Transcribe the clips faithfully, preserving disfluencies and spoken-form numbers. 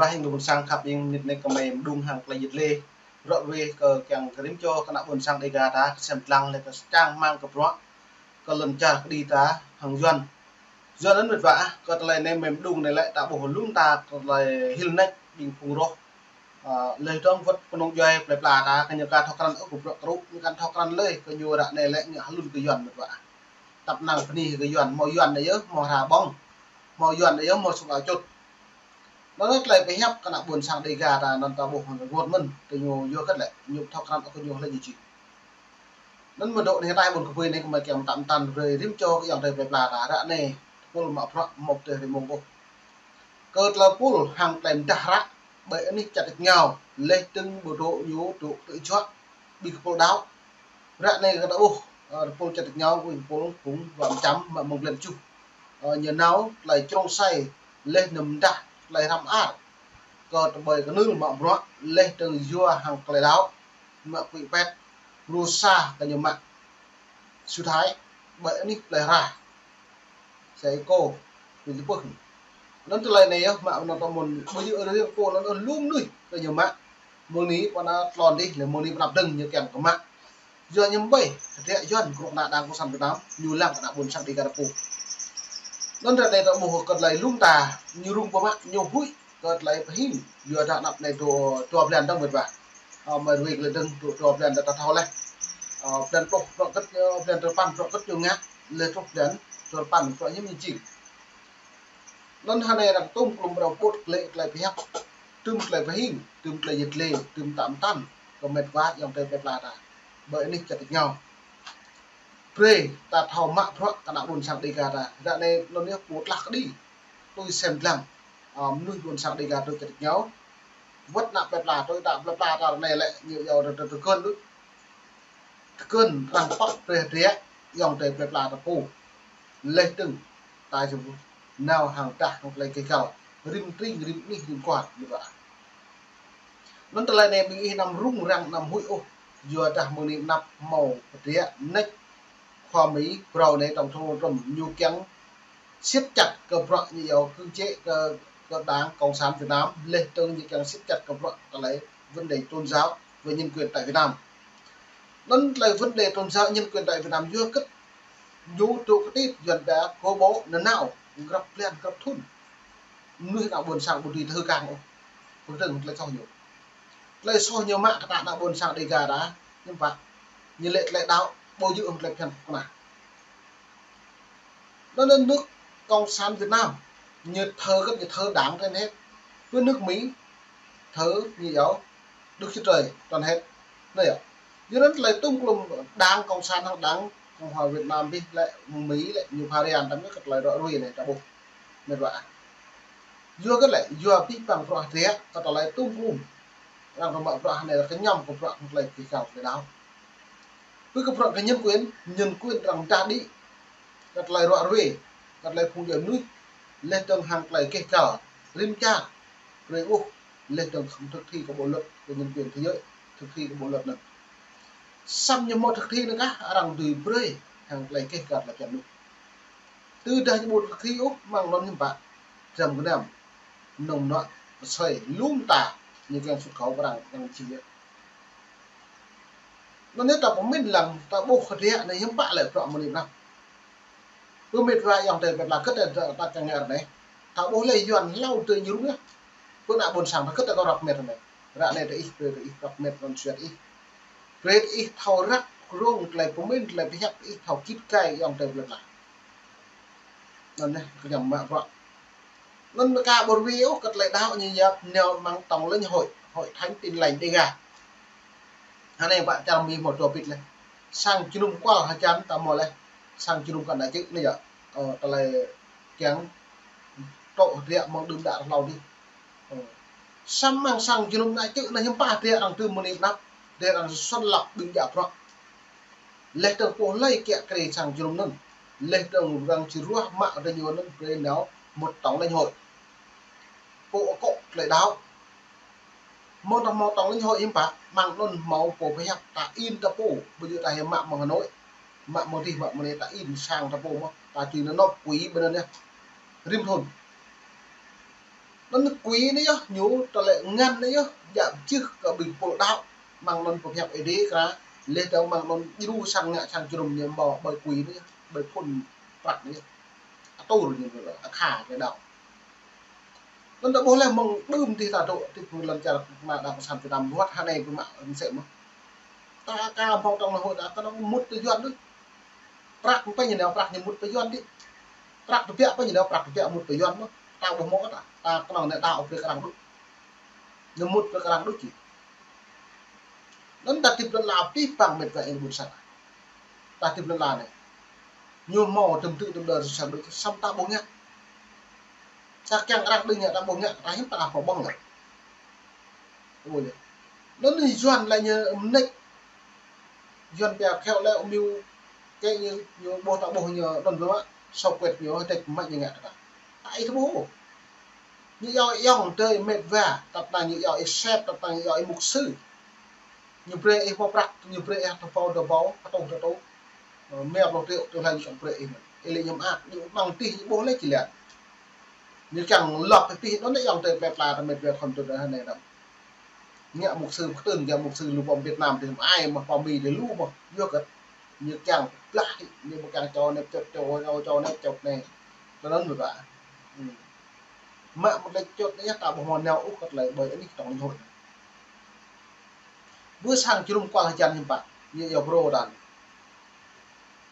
Bah ing ƀôn sang khăp ing, mơnit anai kơmơi mơđung hăng tơlơi yit lê. Ră ruai kơ kiăng kơ rĭm čô kơ ană ƀôn sang Dêga ta, kơsem lăng lĕ kơ čang rơmang kơ bruă, kơ lŏn čar kơđi ta hăng Yuan. Yuan anŭn mĕt wa, kơ tơlơi anai mơ̆n mơđung anai lĕ ta ƀuh lŏm ta kơ tơlơi hil nač ƀing phung roh. Ơ, lĕ dong wơ̆t kơnung djuai plơi pla ta, kơ ñu ka thâo krăn ôh kơ bruă kru, ñu ka thâo krăn lơi, kơ ñu ră anai lĕ ñu hlŭn kơ Yuan mĕt wa. Tăp năng bơni kơ Yuan, hmâo Yuan anai yơh, hmâo hra ƀơ̆ng, hmâo Yuan anai yơh, hmâo sŭk ao čŭt. Anŭn tơlơi pơhiăp kơ ană ƀôn sang Dêga ta anŭn ta ƀuh rơngot mơ̆n, kơ ñu yua hơget lĕ, ñu thâo krăn ôh kơ ñu hlơi ñu či. Anŭn mơ̆n dŏ anai ta ƀôn kơpui anai kơmơi kiăng mơtam mơtam brơi rĭm čô kơ ayŏng adơi plơi pla ta ră anai, tơpul mă bruă mơ̆ tơh rĭm mông ƀuh. Kơ tơlơi pul hăng tơlơi mơdah hră, ƀơi anih čar tač rơngiao, lĕ tơ̆ng ƀu dŏ ñu dŏ tơjuă, ƀing kơpul đaŏ. Ră anai kơ ta ƀuh, ơ, tơpul čar tač rơngiao, ƀing kơpul phung wă mơčăm mă mơ̆ng blan tơjuh. Ơ, ñu nao tơlơi črông sai, lĕ nao mơdah tơlơi hrăm ar. Kơ tơƀơi kơnưl mă bruă, lĕ tơ̆ng yua hăng tơlơi đaŏ, mă kuĭ pet, rô sa kơ ñu mă. Sui thai, ƀơi anih plơi Hra. Sa êkô, ñu tơpưh. Anŭn tơlơi anai yơh, mă anŭn tơmŭn, ƀu djơ̆ rơriăng pô, anŭn lŏm mơnuih kơ ñu mă. Mơ̆ng anai pơ anăp tlôn dih, lĕ mơ̆ng anai pơ anăp dơ̆ng ñu kiăng kơ mă. Yua ñu ƀai, hơdră Yuan, kơnuk kơna Đảng Cộng sản Việt Nam, ñu lăng kơ ană ƀôn sang Dêga ta pô. Anŭn ră anai ta ƀuh kơ tơlơi lŏm ta, ñu rŭng pơmă, ñu huĭ, kơ tơlơi pơhing, yua dah anăp anai dua, dua blan dơ̆ng mĕt wa. Ơ, mơi ruai kơ lĕ dơ̆ng, dua, dua blan ta thâo leh. Ơ, blan pluh, bruă hơget, ơ, blan duapăn, bruă hơget ñu ngă, lĕ truh blan duapăn, bruă ñu mơ̆n jing. Anŭn hơnai arăng tŭm klum arăng pŭt lĕ tơlơi pơhiăp, tŭm tơlơi pơhing, tŭm tơlơi yit lê, tŭm tơm tăn, kơ mĕt wa ayŏng adơi plơi pla ta. Ƀơi anih čar tač rơngiao. Brơi ta thâo mă bruă kơ ană ƀôn sang Dêga ta. Ră anai anŭn yơh pô tlah kơđi. Tui sem lăng. Ơ, mơnuih ƀôn sang Dêga tui čar tač rơngiao. Wơ̆t ană plơi pla tui ta plơi pla ta ră anai lĕ ñu yua tơ-, tơ-, tơkơn đôč. Tơkơn arăng pŏk brơi hơdră ayŏng adơi plơi pla ta pô. Lĕ tơ̆ng ta jum nao hăng dah hăng tơlơi kơ gao. Rĭm tring, rĭm anih, rĭm kual, mĕt wa. Anŭn tơlơi anai ƀing ih anăm rŭng răng anăm huĭ ôh. Yua dah mơ̆ng anai pơ anăp hmâo pơdră nač khua Mi brâo anai tŏng tơlŭn trŭm ñu kiăng siết chặt kơ bruă ñu yua cưỡng chế kơ, kơ Đảng Cộng sản Việt Nam, lĕ tơ̆ng ñu kiăng siết chặt kơ bruă tơlơi vấn đề tôn giáo và nhân quyền tại Việt Nam. Anŭn tơlơi vấn đề tôn giáo nhân quyền tại Việt Nam yua hơget ñu dŏ kơtit Yuan ƀă kơ ƀô̆ nanao grăp blan grăp thŭn. Mơnuih ană ƀôn sang ƀu dưi tơhư kang ôh. Pơkơdơ̆ng tơlơi soh ñu. Tơlơi soh ñu mă kơ ta ană ƀôn sang Dêga ta, hiư̆m pă. Ñu lĕ tơlơi đaŏ, ƀu djơ̆ hăng tơlơi phiăn kơnah. Anŭn anŭn nước Cộng sản Việt Nam, ñu thờ hơget, ñu thờ Đảng trên hết. Với nước Mỹ, thờ ñu yua Đức Chúa Trời trên hết. Anai yơh. Yua anŭn tơlơi tŭm klum Đảng Cộng sản hăng Đảng Cộng hòa Việt Nam bih lĕ Mi lĕ ñu pha rian tăm kơ tơlơi ră ruai anai ta ƀuh. Mĕt wa. Yua hơget lĕ, yua pih păng bruă hơdră, kơ tơlơi tŭm klum. Arăng rơmă bruă anai lĕ kơñăm kơ bruă tơlơi pih kal tơlơi đaŏ. Pih kơ bruă kơ nhân quyền, nhân quyền arăng dah đĭ. Kơ tơlơi ră ruai, kơ tơlơi phung djuai mơnuih, lĕ tơ̆ng hăng tơlơi kơ gao, rĭm čar, brơi ƀuh, lĕ tơ̆ng khŏm thực thi kơ bộ luật kơ nhân quyền thế giới, thực thi kơ bộ luật anŭn. Samơ̆ ñu hmâo thực thi anŭn kah, arăng dưi brơi hăng tơlơi kơ gao tơlơi phiăn anŭn. Tơdah ñu ƀu thực thi ôh, mơ̆ng anŭn hiư̆m pă, dram gơnam, nong nŏ, pơsơi, lŏm ta, ñu kiăng xuất khẩu pơ arăng, arăng jing yơh. Anŭn yơh ta pơmĭn lăng, ta ƀuh hơdră anai hiư̆m pă lĕ bruă mơ̆ng anai pơ anăp. Pơmĭn ră ayŏng adơi plơi pla hơget ta, ta kiăng ngă ră anai. Ta ƀuh lĕ Yuan hlâo tơl ñu rŭng yơh. Pơ ană ƀôn sang ta hơget ta kơ răp met ră anai. Ră anai tơ ih, brơi tơ ih răp met rŏn suet ih. Brơi tơ ih thâo răk rông tơlơi pơmĭn, tơlơi pơhiăp tơ ih thâo git gai ayŏng adơi plơi pla. Anŭn yơh, kơ ñăm mă bruă. Anŭn mơ̆ ka ƀu ruai ôh kơ tơlơi đaŏ ñu yap nao mơ̆ng tổng lãnh hội, Hội Thánh Tin Lành Đêga. Hơnai ƀă čar Mi hmâo dua bit leh. Sang jơnum kual hơjăn ta hmâo leh. Sang jơnum kơ ană čư̆ anai yơh. Ơ, tơlơi kiăng tŏ hơdră mơ̆ng đưm đă hlâo dih. Ơ. Samơ̆ mơ̆ng sang jơnum ană čư̆ anai hiư̆m pă hơdră arăng tŭm mơ̆ng anai pơ anăp. Hơdră arăng sơsăn lăp ƀing djă bruă. Lĕ tơ̆ng pô hlơi kiăng krê sang jơnum anŭn. Lĕ tơ̆ng arăng či ruah mă tơ ñu anŭn brơi nao mŭt tổng lãnh hội. Pô akŏ tơlơi đaŏ. Hmâo tơ hmâo tổng lãnh hội hiư̆m pă, mơ̆ng anŭn hmâo pô pơhiăp ta in ta pô, ƀu djơ̆ ta hĭ mă mơ̆ng Hà Nội, mă mơ̆ng dih, mă mơ̆ng anai ta in sang ta pô mơ̆n, ta tui nao nộp quỹ ƀơi anŭn yơh. Rĭm thŭn. Anŭn quỹ anai yơh, ñu tơlơi ngăn anai yơh, djă jưh kơ ƀing pô đaŏ, mơ̆ng anŭn pơhiăp Ơi Adai kra, laih dơ̆ng mơ̆ng anŭn djru sang ngă sang jơnum ñu mơ̆ ƀơi quỹ anai yơh, ƀơi phŭn prăk anai yơh. Atur ñu, akha kơ đaŏ. Anŭn ta ƀuh laih mơ̆ng đưm tih ta dŏ, tih pơlŏn čar kơna đảng cộng sản Việt Nam wơ̆t hơnai pơmă mơsĕ mơ̆n. Ta aka hmâo tŏng lŏn hŭi ta kơnơ̆ng mŭt pơ Yuan đôč. Prăk pơ ñu nao prăk ñu mŭt pơ Yuan đôč. Prăk tơbiă pơ ñu nao prăk tơbiă mŭt pơ Yuan mơ̆n. Ta ƀuh mơ̆ ta, ta kơnơ̆ng nao đaŏ pơ arăng đôč. Ñu mŭt pơ arăng đôč či. Anŭn ta tip lŏn la pih pang mĕt wa ƀing ƀôn sang. Ta tip lŏn la anai. Ñu hmâo tơm tŭ tơm đơ sang đôč, samơ̆ ta ƀu ngă. Sa kiăng arăng đôč ngă ta ƀu ngă, ta hiư̆m pă pơƀơ̆ng lĕ. Ôi. Anŭn Yuan lĕ ñu mơneč. Yuan pia kheo lĕ amiu kơ ñu, ñu ƀuh ta ƀuh ñu đon dua, sâu quet ñu hơdĕč mă ñu ngă ta. Ta ih ta ƀuh. Ñu yua ayŏng adơi mĕt wa, tăp năng ñu yua ih sep, tăp năng ñu yua ih mục sư. Ñu brơi ih pô prăk, ñu brơi ih tơpâo tơpâo, tơtŭ tơtŭ. Ơ, mĕt lŏ triệu, tơlơi ñu brơi ih. Ih lĕ ñu mă, ñu mơ̆ng tih ñu ƀuh lĕ či lĕ. Ñu kiăng lŏk pih pih, anŭn lĕ ayŏng adơi plơi pla, ta mĕt wa khŏm tŭ ta hơnai đăm. Ngă mục sư pơtưn, ngă mục sư lu pom Việt Nam, tih ai mơ̆ pom Mi tih lu mơ̆, yua kơ ñu kiăng blah, ñu ƀu kiăng čô anai čŏt, čô, čô, čô anai čŏt anai. Tơ anŭn mơ̆ ta. Hm. Mă mơ̆ tơlơi čŏt anai ta ƀu hmâo nao ôh kơ tơlơi ƀơi anih tŏng lŏn hŭi. Ƀơi sang jơnum kual hơjan hiư̆m pă, ñu yua brô đan.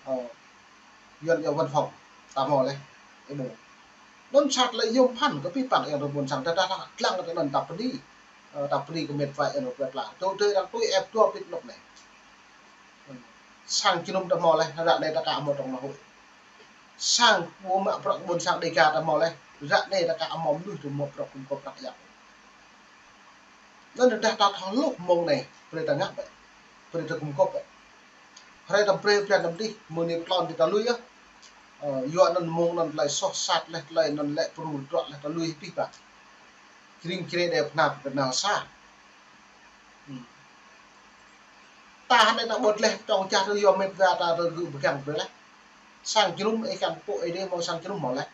Ơ, Yuan yua văn phòng, ta hmâo laih, ih ƀuh. Anŭn sat lĕ yôm phăn kơ pih pang ayŏng adơi ƀôn sang, ta, ta, ta, lăng kơ anŭn ta bơni, ơ, ta bơni kơ mĕt wa ayŏng adơi plơi pla. Tơdơi arăng tui ĕp dua pit lŏk anai. Sang jơnum ta hmâo laih, ră anai ta aka hmâo tŏng lŏn hŭi. Sang ƀu mă bruă ƀôn sang Dega ta hmâo laih, ră anai ta aka hmâo mơnuih tŭ mă bruă gum gôp prăk yap. Anŭn tơdah ta thâo hluh mơ̆ng anai, brơi ta ngă bĕ, brơi ta gum gôp bĕ. Hrơi ta brơi blan năm dih, mơ̆ng anai pơtlŏn dih ta lui yơh. Ơ, yua anŭn mơ̆ng anŭn tơlơi soh sat laih, tơlơi anŭn lĕ pơrŭ rơdrŏ laih ta lui pih pang. Jring jre đe pơnap pơnal sa. Hm. Ta hơnai ta ƀuh laih tŏng čar tơ yua mĕt wa ta tơ gơ̆ pơgang brơi laih. Sang jơnum ih kiăng pô ih đe hmâo sang jơnum hmâo laih.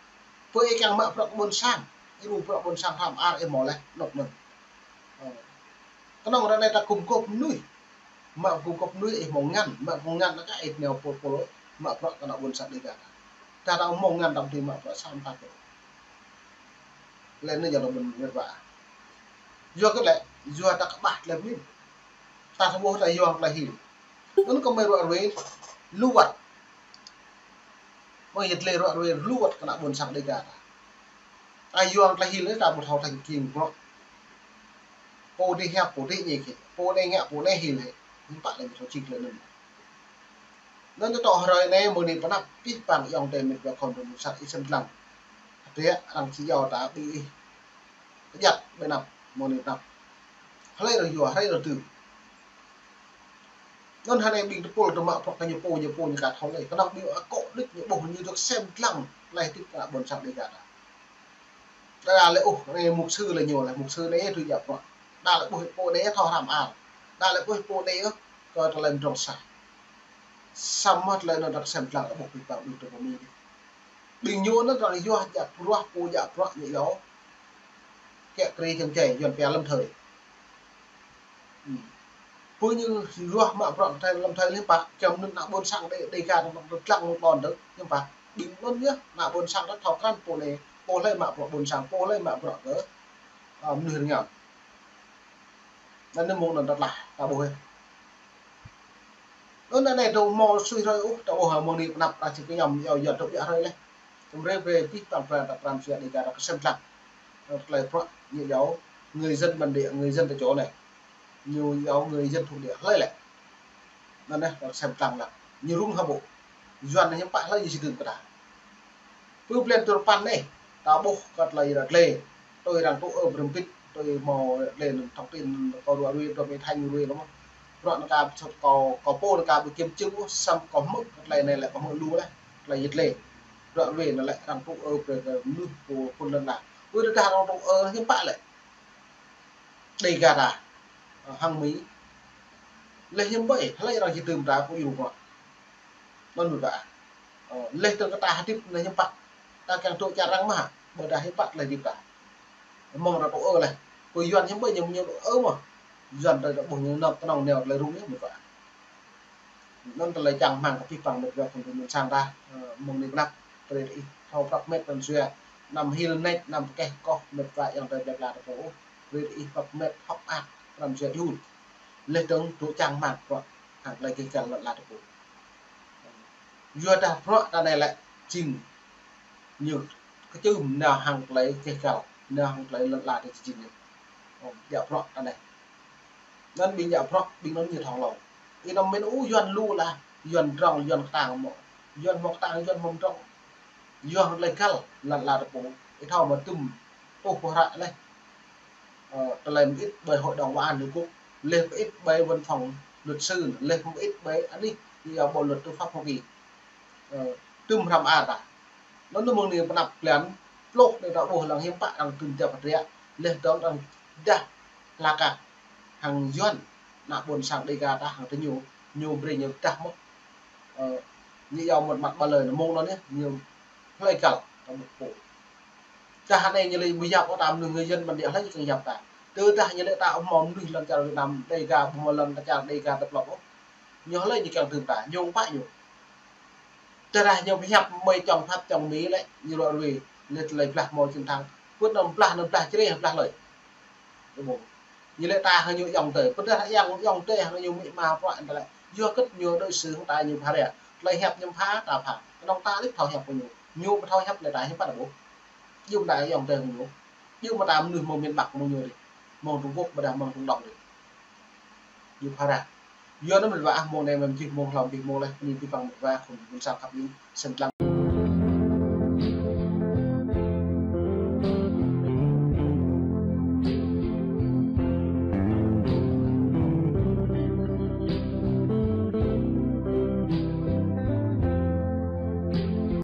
Pô ih kiăng mă bruă ƀôn sang, ih ƀu bruă ƀôn sang hrăm ar ih hmâo laih, anŭn anŭn. Ơ. Kơnơ̆ng ră anai ta gum gôp mơnuih. Mă gum gôp mơnuih ih hmâo ngăn, mă gum ngăn anŭn kơ ih nao pôl pôl, mă bruă kơ ană ƀôn sang Dega ta. Ta, ta hmâo ngăn đăm tui mă bruă samơ̆ ta pô. Lĕ anai yua lŏ mơ̆n mĕt wa. Yua kơ lĕ, yua ta kơƀah tơlơi pơmĭn. Ta thâo ƀuh ta yua tơlơi hil. Anŭn kơ mơi ruă ruê, lu wơ̆t. Mơi yơh tơlơi ruă ruê, lu wơ̆t kơ ană ƀôn sang Dega ta. Ta yua tơlơi hil anai ta ƀu thâo tơlơi kiăng bruă. Pô anai hiăp, pô anai ñe kĕ, pô anai ngă, pô anai hil hĕ. Hiư̆m pă lĕ ñu thâo čih tơlơi anŭn. Anŭn tơtŏ hrơi anai mơ̆ng anai pơnap pih pang ayŏng adơi mĕt wa khŏm tơm sat ih sem lăng. Hơdră arăng či yua ta ƀing ih. Kơjăp ƀơi anăp, mơ̆ng anai pơnap. Hlơi arăng yua, hlơi arăng dưm. Anŭn hơnai ƀing tơpul tơmă pŏk kơ ñu pô, ñu pô ñu kat hlơi. Kơnơ̆ng ƀing akŏ đôč ñu ƀuh ñu dŏ sem lăng, tơlơi hơdip kơ ană ƀôn sang Dega ta. Đa lĕ ôh, anai mục sư lĕ ñu lĕ, mục sư anai tui djă bruă. Đa lĕ ƀuh pô anai thâo hrăm ar. Đa lĕ ƀuh pô anai ôh, kơ tơlơi mdrŏng sah. Samơ̆ tơlơi anŭn ta sem lăng ta ƀuh pih pang ƀing tơpul Mi. Ƀing ñu anŭn arăng yua djă bruă, pô djă bruă ñu yua. Kiă kriê jơ̆ng jai, Yuan pia lâm thời. Hm. Pô ñu yua mă bruă lâm thời, lâm thời hiư̆m pă, kiăng anŭn ană ƀôn sang Đê, Dega ta lăng lŏn tơ, hiư̆m pă. Ƀing anŭn yơh, ană ƀôn sang ta thâo krăn pô anai, pô hlơi mă bruă ƀôn sang, pô hlơi mă bruă kơ, ơ, mơnuih rơngiao. Anŭn anai mơ̆ng anŭn ta tơlah, ta ƀuh yơh. Anŭn anai dŏ hmâo sui hrơi ôh, ta ƀuh mơ̆ng anai pơnap ră či kơ ñăm yua yua dŏ biă hrơi laih. Tơm brơi brơi pih pang pran ta pran sui Dega ta kơ sem lăng. Tơlơi bruă ñu yua người dân bản địa, người dân tại chỗ anai. Ñu yua người dân thuộc địa hlơi lĕ. Anŭn anai ta sem lăng lăng. Ñu rŭng hơbô. Yuan anai hiư̆m pă hlơi ñu či dưm kơ ta. Pơ blan tơpăn anai, ta ƀuh kơ tơlơi ră glai. Tui arăng tŭ ơ brơmbit, tui hmâo ră glai anŭn thông tin kâo ruă ruê, tui Mi Thanh ruê lăm. Bruă anŭn kâo sŏt kâo, kâo pô anŭn kâo ƀu kiăng čih ôh, samơ̆ kâo hmư̆ kơ tơlơi anai lĕ kâo hmư̆ lu laih, tơlơi yit lĕ. Bruă ruê anŭn lĕ arăng tŭ ơ brơi kơ mơnuih pô phŭn lŏn la. Ơ tơdah arăng tŭ ơ hiư̆m pă lĕ. Dega ta, ơ, hăng Mi. Laih hiư̆m ƀơi, hlơi arăng či dưm ta pô iâu bruă. Anŭn mơ̆n ta. Ơ, laih tơ̆ng kơ ta hơdip anai hiư̆m pă. Ta kiăng dŏ čar arăng mơ̆, ƀôdah hiư̆m pă tơlơi hơdip ta. Mơ̆ng ră tŭ ơ leh. Kơ Yuan hiư̆m ƀơi ñu ñu ơ mơ̆. Yuan tơlơi ƀuh ñu năp tơnong neo tơlơi rŭng yơh mĕt wa. Anŭn tơlơi čang rơmang kơ pih păng mĕt wa khul ƀing sang ta, ơ, mơ̆ng anai pơ anăp, brơi ih thâo prăp mĕt pran jua, anăm hil nač, anăm pơkeh koh mĕt wa ayŏng adơi plơi pla ta pô. Brơi ih prăp mĕt hŏk mơak pran jua djru. Leh dơ̆ng tŭ čang rơmang bruă hăng tơlơi gêh gal lŏn ala ta pô. Yua dah bruă ta anai lĕ jing ñu kơčưm nao hăng tơlơi gêh gal, nao hăng tơlơi lŏn ala ta či jing ñu. Ơ, djă bruă ta anai. Anŭn ƀing djă bruă, ƀing anŭn ñu thâo hlâo. Ih anăm mĭn ôh Yuan lu lah, Yuan drŏng, Yuan kơtang mơ̆. Yuan hmâo kơtang, Yuan hmâo drŏng. Yua hăng tơlơi găl lŏn ala ta pô. Ih thâo mơ̆ tŭm tuh pơhră leh. Ơ, tơlơi mơit ƀơi Hội đồng Bảo an Liên Hợp Quốc, leh mơit ƀơi văn phòng luật sư, leh mơit ƀơi anih, ya, bộ luật tư pháp Hoa Kỳ. Ơ, tŭm hrăm ar ta. Anŭn mơ̆ng anai pơ anăp blan, pluh anai ta ƀuh lăng hiư̆m pă arăng tŭm tiap pơdriă, leh dơ̆ng arăng dah hlak kah hăng Yuan, ană ƀôn sang Dega ta hăng tơ ñu, ñu brơi ñu dah mơ̆. Ơ, ñu yua mơ̆t măt ƀă lơi, mơ̆ng anŭn yơh, ñu hlơi găl, ta ƀuh pô. Tơdah anai ñu lĕ ƀu yap ôh ta mơnuih người dân bản địa hlơi ñu kiăng yap ta. Tơdah ñu lĕ ta ƀu hmâo mơnuih lŏn čar Việt Nam Dega, ƀu hmâo lŏn čar Dega tơplŏk ôh. Ñu hlơi ñu kiăng tŭm ta, ñu pă ñu. Tơdah ñu pơhiăp mơi čŏng Pháp čŏng Mi lĕ, ñu lŏ rui, lĕ tơlơi blah hmâo chiến thắng. Pơ̆t anăm blah, anăm blah črê, blah hlơi. Ñu lĕ ta hăng ñu ayŏng adơi. Pơdah ayŏng, ayŏng adơi hăng ñu mĭ ma prăk ta lĕ. Yua kơ ñu đối xử hăng ta ñu pha rai. Tơlơi hiăp ñu pha, ta pha. Kơnơ̆ng ta lĕ thâo hiăp kơ ñu. Ñu ƀu thâo hiăp lĕ ta hiăp pă ƀu. Yua mơ̆ ta ayŏng adơi hăng ñu. Yua mơ̆ ta mơnuih mơ̆ng miền Bắc mơ̆ng ñu dih. Mơ̆ng Trung Quốc ƀôdah mơ̆ng Trung Đông dih. Ñu pha rai. Yua anŭn mĕt wa ah mơ̆ng anai mơ̆ng jih mơ̆ng hlâo ƀing mơ̆ng leh, anai pih păng mĕt wa khul ƀing sang khăp ƀing sĭt lăng.